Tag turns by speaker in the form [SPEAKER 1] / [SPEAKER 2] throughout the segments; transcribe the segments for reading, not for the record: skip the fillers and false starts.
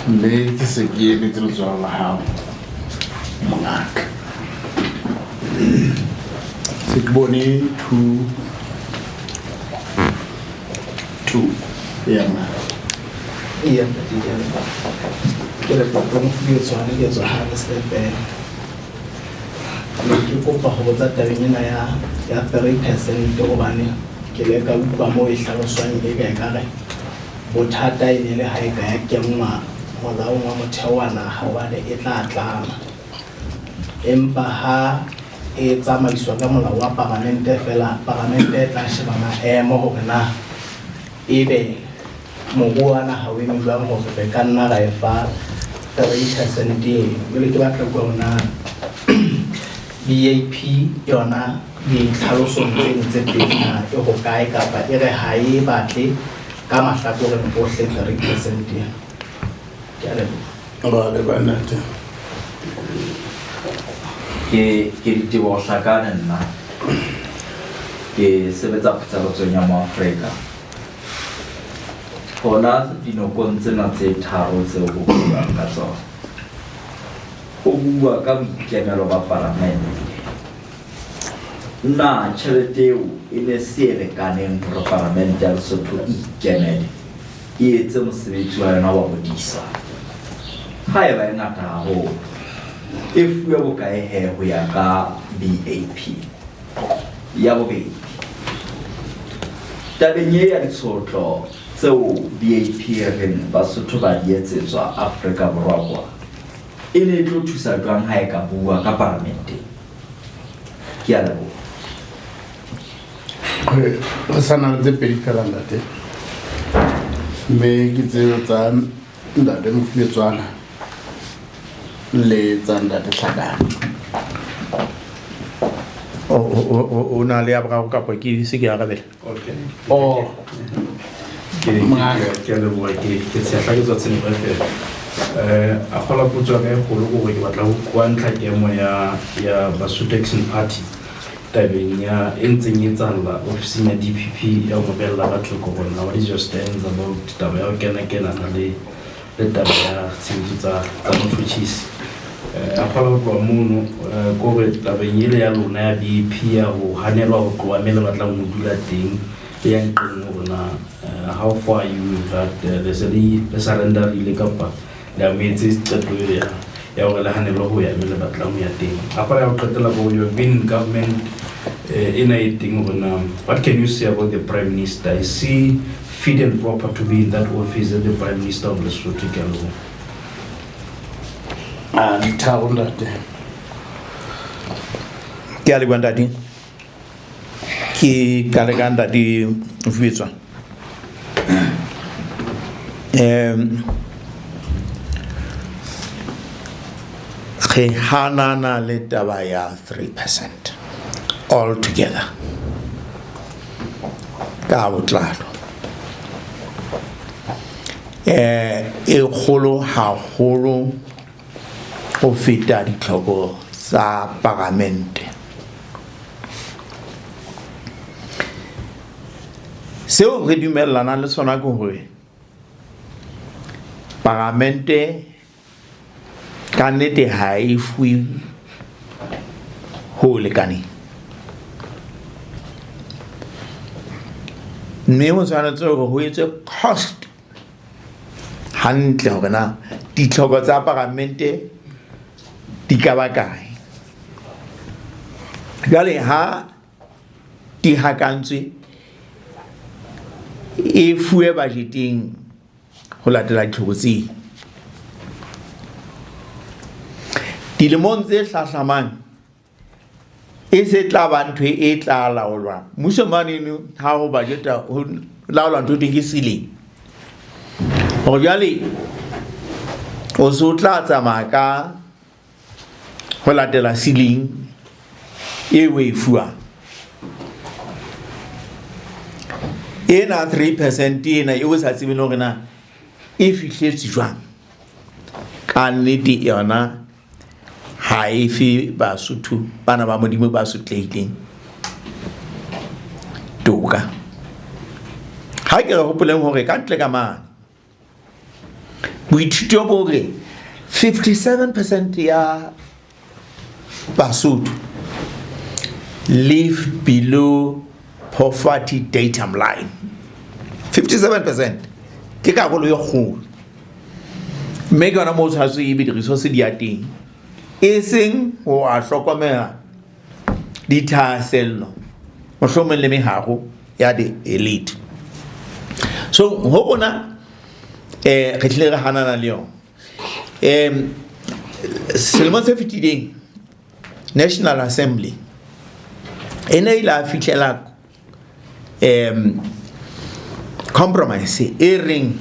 [SPEAKER 1] Mme ke se ke emetse letswalo la hao, mongaka. Se ke bone two two ya ngaka.
[SPEAKER 2] Eya ntate, ke a leboha. Ke leboha ka Mofubetshwane, ke tswa Harrisburg. Ne ke kopa ho botsa tabeng ena ya 3% hobane ke le ka utlwa moo e hlaloswang e ka ekare bothata e ne le ha e ka ya kenngwa molaong wa motheo wa naha hobane e tla tlama. Empa ha e tsamaiswa ka molao wa paramente fela, paramente e tla sheba maemo hore na ebe moruo wa naha o eme jwang hore re ka nna ra e fa 3% eo. Jwale ke batla ho utlwa hore na BAP yona ditlhalosong tseno tse pedi na e hokae kapa e re ha e batle ka mahlakoreng ohle 3% ena. Ke a leboha.
[SPEAKER 1] Ra leboha ntate.
[SPEAKER 3] Ke Diteboho Hlakane nna. Ke sebetsa phatlalatsong ya Moafrika. Hona dinokong tsena tse tharo tseo ho buuwang ka tsona. Ho bua ka boikemelo ba palamente. Na tjhelete eo e ne se e lekaneng hore palamente ya Lesotho e ikemele, e etse mosebetsi wa yona wa bodisa? Haeba e ngata haholo, e fuwe bokae he ho ya ka BAP? Ya bobedi, tabeng e ya ditshotlo tseo BAP e reng Basotho ba di etsetswa Afrika Borwa kwa, e ne e tlo thusa jwang ha e ka bua ka paramenteng? Ke a leboha.
[SPEAKER 1] Re sa na le tse pedi fela ntate. Mme ke tseo tsa ntate Mofubetswana le tsa ntate Hlakane.
[SPEAKER 4] O na le ya boraro kapa ke se ke arabela?
[SPEAKER 5] Okay.
[SPEAKER 1] Oh.
[SPEAKER 5] Ke a leboha, ke tshehla, ke tswa Tshenolo fela. A kgola potso ya ka e kgolo ke hore ke batla ho kwa ntlha kemo ya Basotho Action Party tabeng ya e ntseng e tsalla ofising ya DPP ya ho bella ka thoko hore na what is your stance about taba ya ho kena kenana le taba ya tshebetso tsa motjhotjhisi. A kgola ho tloha mono, ke hore tabeng ele ya lona ya BAP ya ho hanelwa ho tloha mme le batlang ho dula teng e ya nqeng hore na how far are you with that, le se le surrenderile kapa le amohetse qeto eo ya hore le hanelwe ho ya mme le batlang ho ya teng. A kgola ya ho qetela ko you have been in government, ena e teng hore na what can you say about the Prime Minister? Is he fit and proper to be in that office as the Prime Minister of Lesotho? Ke a leboha.
[SPEAKER 1] A di tharo ntate.
[SPEAKER 4] Ke a leboha ntate. Ke qale ka ntate Mofubetswana. Re hanana le taba ya 3% all together ka botlalo. E kgolo haholo ho feta ditlhoko tsa paramente. Seo re dumellanang le sona ke hore paramente ka nnete ha e fuwe ho lekaneng. Mme ho tshwanetse hore ho etswe cost hantle hore na ditlhoko tsa paramente di ka ba kae. Jwale ha di hakantswe e fuwe budgeteng ho latela ditlhoko tseo. Dilemong tse hlahlamang e se tla ba ntho e tla laolwa. Mmuso mane ha ho budgeta ho laolwa ntho teng ke ceiling. Hore jwale o so tla tsamaya ka ho latela ceiling e o e fuwang. Ena 3% ena e o sa tsebeng hore na e fihletse jwang. Ka nnete yona ha e fe Basotho bana ba Modimo ba sotlehileng toka. Ha ke re hopoleng hore ka ntle ka mane Boithuto bo re 57% ya Basotho live below poverty datum line. 57% ke karolo e kgolo, mme ke yona moo tshwanetse ebe di-resource di ya teng, e seng ho a hlokomela dithahasello mohlomong le meharo ya di-elite. So ho rona re tlile re hanana le yona. Selemong se fetileng National Assembly e ne ile a fihlela compromise e reng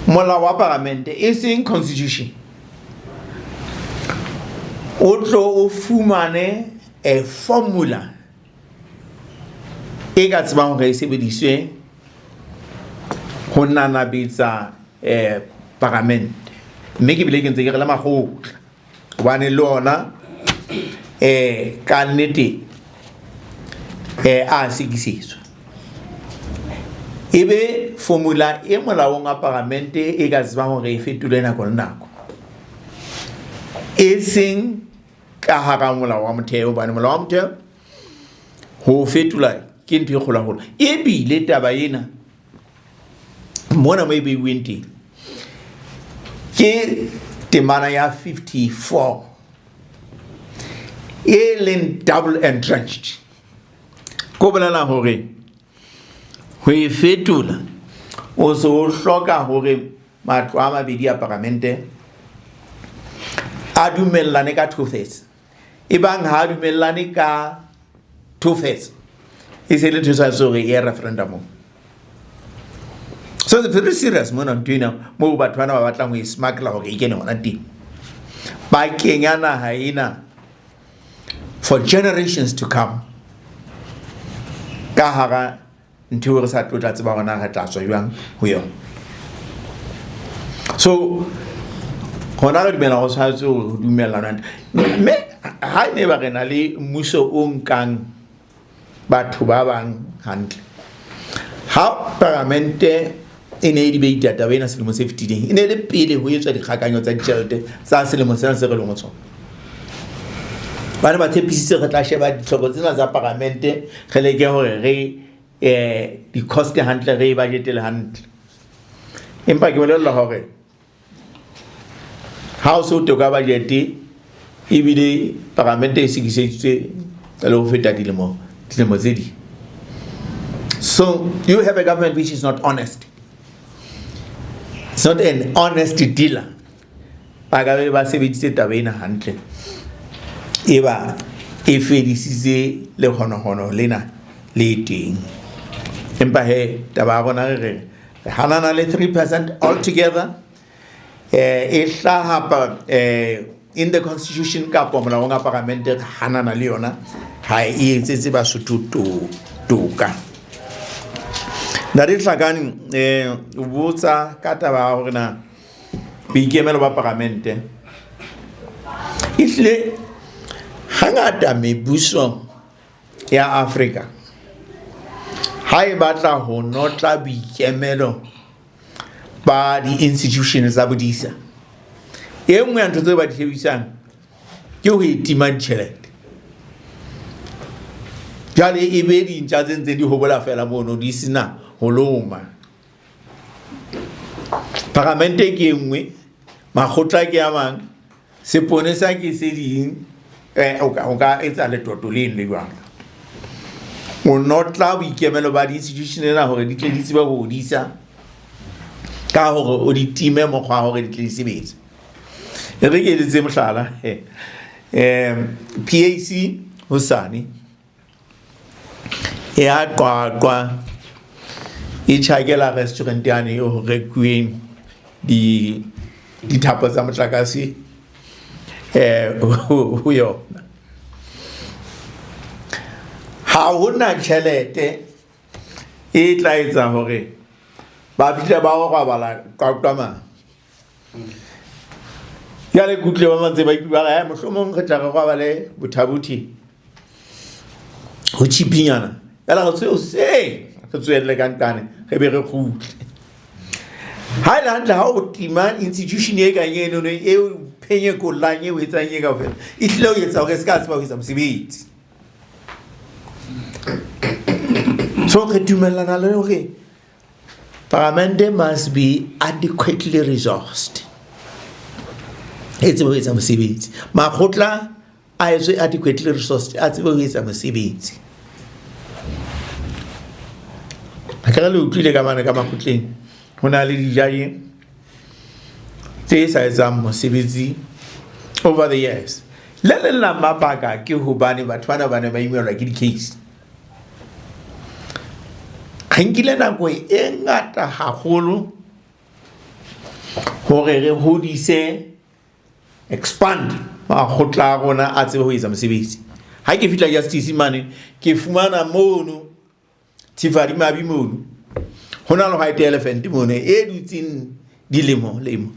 [SPEAKER 4] molao wa paramente, e seng constitution, o tlo o fumane a formula e ka tsebang hore e sebediswe ho nanabetsa paramente. Mme ke bile ke ntse ke re le makgotla, hobane le ona ka nnete a sekisetswa, ebe formula e molaong wa paramente e ka tsebang hore e fetolwe nako le nako, e seng ka hara molao wa motheo, hobane molao wa motheo ho fetola ke ntho e kgolo haholo. Ebile taba ena mona mo e beiweng teng ke temana ya 54 e leng double entrenched, ko bolela hore ho e fetola o se o hloka hore matlo a mabedi a paramente a dumellane ka two thirds. E bang ha a dumellane ka two thirds, e se le ntho e tshwanetse hore e ye referendumong. So it's very serious mona ntho ena, moo batho bana ba batlang ho e smuggler hore e kene hona teng, ba kenya naha ena for generations to come ka hara ntho eo re sa tlo tla tseba hore na re tla tswa jwang ho yona. So hona re dumela ho tshwanetse ho dumellana, mme ha e ne ba re na le mmuso o nkang batho ba bang hantle. Ha paramente e ne e debate taba ena selemo se fetileng, e ne le pele ho etswa dikgakanyo tsa ditjhelete tsa selemo sena se re leng ho tsona, ba ne ba tshepisitse re tla sheba ditlhoko tsena tsa paramente, re leke hore re di-cost hantle, re e budgetele hantle. Empa ke bolella hore ha o se o teka budget, ebile paramente e sekiseditswe le ho feta dilemo tse ding. So you have a government which is not honest. It's not an honest dealer. Ba ka be ba sebeditse taba ena hantle, e ba e fedisitse lekgonogono lena le teng. Empa he, taba ya rona re re re hanana le 3% altogether. E hlaha in the constitution kapa molaong wa paramente, re hanana le yona, ha e etsetse Basotho toka. Ntate Hlakane, o botsa ka taba ya hore na boikemelo ba paramente ehlile hangata mebuso ya Afrika ha e batla ho notla boikemelo ba di-institution tsa bodisa, e nngwe ya ntho tseo ba di shebisang ke ho e tima ditjhelete. Jwale e be dintja tse ntse di hobola fela mono, di sena ho loma. Paramente ke e nngwe, makgotla ke a mang, seponesa ke se ding. O ka etsa letoto leno le jwalo, o notla boikemelo ba di-institution ena hore di tle di tsebe ho hodisa, ka hore o di time mokgwa wa hore di tle di sebetse. E re ke eletse mohlala, PAC hosane e ya Qwaqwa, e tjhakela restaurant yane e ho rekuweng dithapo tsa motlakase ho yona. Ha hona tjhelete e tla etsa hore ba fihle ba o robala Qwaqwa mane. Jwale ke utlwile ba bang ba ikutlwa ba re, mohlomong re tla re robale Bothabuthi, ho cheap-nyana. Jwale re tsohe hoseng, re tsohelle ka nqane, re be re kgutle. Ha e le hantle, ha o tima institution e kang enono e o phenyekollang, e o etsang e kaofela, e tlile ho etsa hore e se ka tseba ho etsa mosebetsi. So re dumellana le hore paramente must be adequately resourced, e tsebe ho etsa mosebetsi. Makgotla a etswe adequately resourced, a tsebe ho etsa mosebetsi. Akere le utlwile ka mane ka makgotleng ho na le dijaji tse sa etsang mosebetsi over the years. Le leng la mabaka ke hobane batho bana ba ne ba imelwa ke di-case. Re nkile nako e ngata haholo hore re hodise, expand makgotla a rona a tsebe ho etsa mosebetsi. Ha ke fihla justice mane, ke fumana mono Thifadi Mabi mono ho na le white elephant mono e dutseng dilemo lemo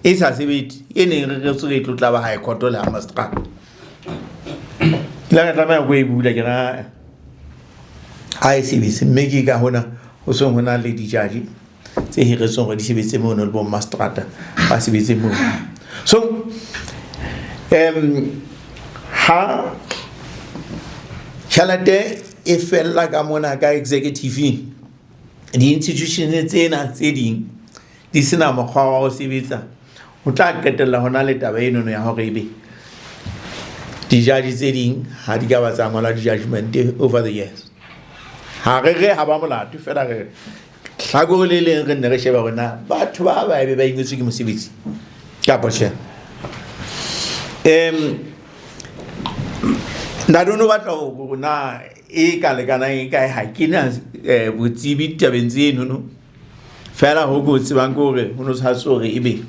[SPEAKER 4] e sa sebetse, e neng re retswe re tlo tla ba high court le ha mastrata. Ile ka tlameha ko e bula, ke ra ha e sebetse, mme ke ka hona ho seng ho na le dijaji tse hiretsweng hore di sebetse mono le bo mastrata ba sebetse mono. So ha tjhelete e fella ka mona ka executive, di-institution tsena tse ding di sena mokgwa wa ho sebetsa, ho tla qetella hona le taba enono ya hore ebe dijaji tse ding ha di ka ba tsa ngola di-judgment over the years. Ha re re ha ba molato, fela re hlakore le leng re nne re sheba hore na batho ba ba ebe ba ingwetswe ke mosebetsi kapa tjhe. Ntate o no batla hore na e ka lekanang e kae, ha ke na botsebi ditabeng tsenono. Fela ho ko tsebang ke hore ho no tshwanetse hore ebe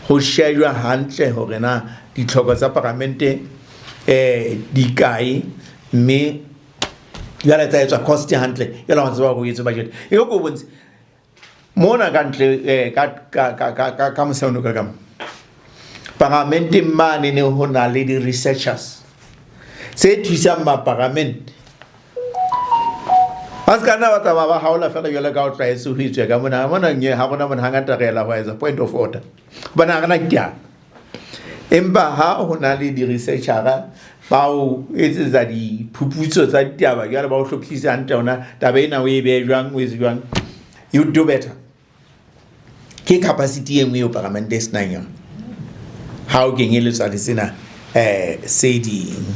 [SPEAKER 4] ho shejwa hantle hore na ditlhoko tsa paramente di kae, mme jwale tsa etswa cost hantle, jwale wa tseba hore o etse budget. E ko bontshe mona ka ntle ka mose ono ka mo paramenteng mane ne ho na le di-researchers tse thusang maparamente. Ba se ka nna ba tsamaya ba haola fela jwalo ka o tlwaetse ho etswa ka mona. Mona nye ha rona mona hangata re ela ho etsa point of order hobane ha re na ditaba, empa ha ho na le di-researchera ba o etsetsa diphuputso tsa ditaba, jwale ba o hlophisa hantle hona taba ena o e behe jwang, o etse jwang, you do better. Ke capacity e nngwe eo paramente e senang yona ha o kenyeletswa le tsena se ding.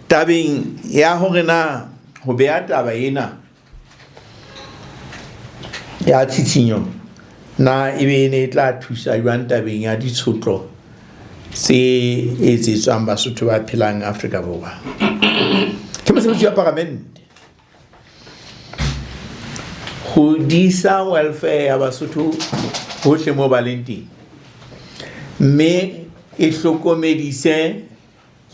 [SPEAKER 4] Tabeng ya hore na ho beha taba ena ya tshitshinyo na ebe e ne e tla thusa jwang tabeng ya ditshotlo tse etsetswang Basotho ba phelang Afrika Borwa, ke mosebetsi wa paramente ho disa welfare ya Basotho hohle moo ba leng teng, mme e hlokomedise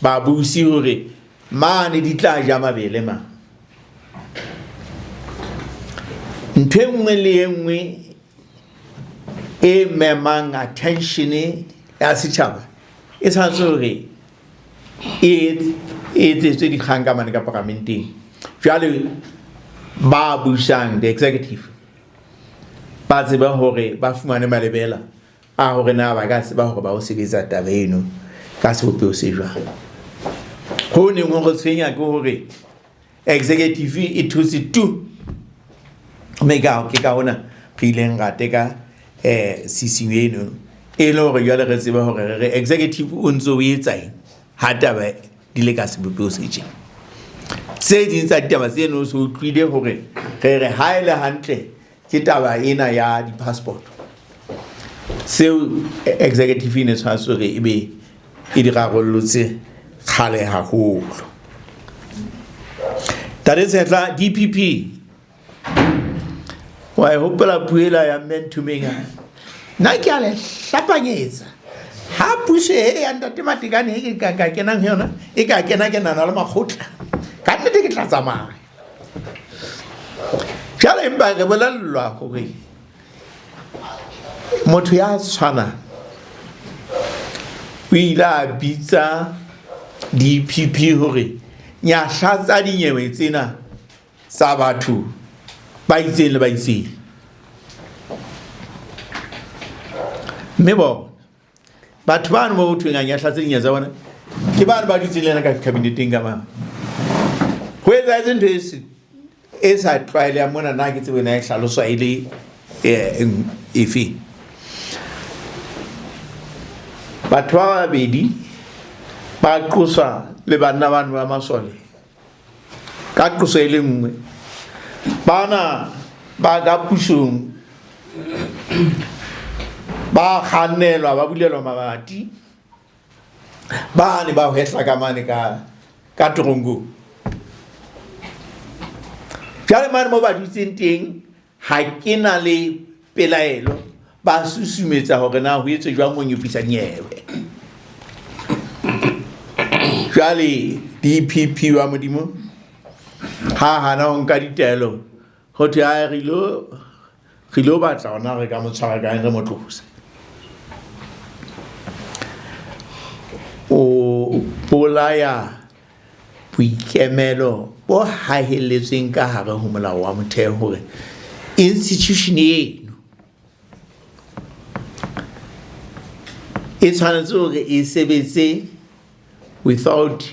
[SPEAKER 4] babusi hore mane di tla ja mabele ma. Ntho e nngwe le e nngwe e memang attention ya setjhaba e tshwanetse hore e etsetswe dikgang ka mane ka paramenteng. Jwale ba busang, the executive, ba tsebe hore ba fumane malebela a hore na ba ka tseba hore ba o sebetsa taba eno ka sebopeho se jwang. Ho neng ho re tshwenya ke hore executive e thotse tu, mme ke ka hona re ileng ra teka tshisinyo eno, e le hore jwale re tsebe hore re re executive o ntse o etsa eng ha taba di le ka sebopeho se tjena. Tse ding tsa ditaba tseno o se utlwile hore re re ha e le hantle ke taba ena ya di-passport, seo executive e ne tshwanetse hore ebe e di rarollotse kgale haholo. Tate Tshetla, DPP, wa e hopola puo ela ya Mme Nthumeng? Nna ke a le hlapanyetsa, ha puso e ya Ntate Matekane e ka kenang ho yona, e ka kena kenana le makgotla, ka nnete ke tla tsamaya. Jwale empa re bolellwa hore motho ya tshwanang o ile a bitsa DPP hore nyahlatsa dinyewe tsena tsa batho ba itseng le ba itseng. Mme bona batho bano ba ho thweng a nyahlatse dinyewe tsa bona ke bano ba dutseng le yena ka kabineteng ka mane. Ho etsahetse ntho e sa tlwaelehang mona, na ke tsebe na e hlaloswa e le efe. Batho ba babedi ba qoswa le banna bano ba masole ka qoso e le nngwe. Bana ba ka pusong ba kgannelwa, ba bulelwa mabati, ba ne ba hwehla ka mane ka toronkong. Jwale mane mo ba dutseng teng ha ke na le pelaelo, ba susumetsa hore na ho etswe jwang ho nyopisa nyewe. Jwale DPP wa Modimo ha hana ho nka ditaelo, ho thwe a re ilo batla hona re ka mo tshwara kae re mo tlose. O bolaya boikemelo bo hahelletsweng ka hare ho molao wa motheo hore institution eno e tshwanetse hore e sebetse without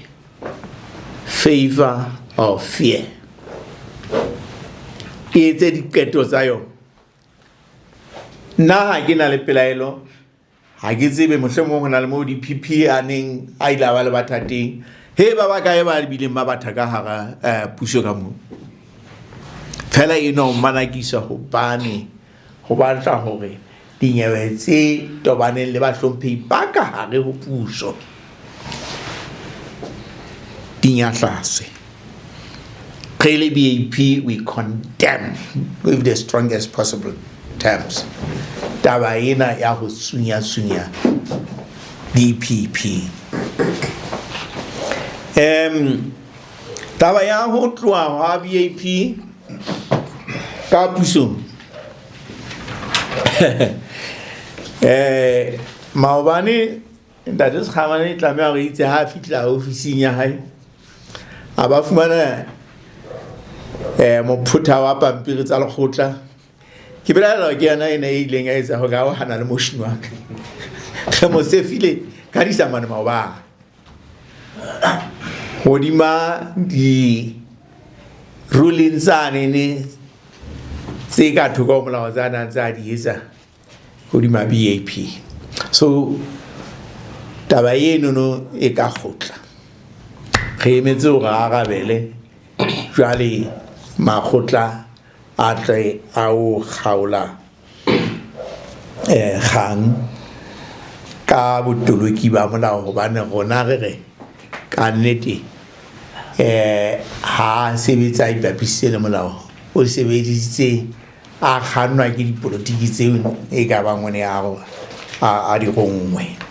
[SPEAKER 4] favor or fear, e etse diqeto tsa yona. Nna ha ke na le pelaelo, ha ke tsebe mohlomong ho na le moo di-P P a neng a ile a ba le bathateng, he ba ba kae ba bileng ba batha ka hara puso ka moo. Fela e no manakisa hobane ho batla hore dinyewe tse tobaneng le bahlomphehi ba ka hare ho puso di nyahlaswe. Re le BAP, we condemn with the strongest possible terms taba ena ya ho sunya-sunya DPP. Taba ya ho tloha hwa BAP ka pusong maobane Ntate Sekgamane tlameha hore itse ha a fihla ofising ya hae a ba fumana mophotha wa pampiri tsa lekgotla. Ke belaela ke yona ena e ileng ya etsa hore a o hana le motion wa ka. Re mo sefile ka disamane maobane hodima di ruling tsane tse ka thoko ho molao tsa nang tsa di etsa hodima BAP. So taba eno no e ka kgotla, re emetse hore a arabele jwale makgotla a tle a o kgaola kgang ka botoloki ba molao, hobane rona re re ka nnete ha sebetsa a ipapisitse le molao, o sebedisitse a kgannwa ke dipolotiki tseo e ka bang o ne a di ronngwe.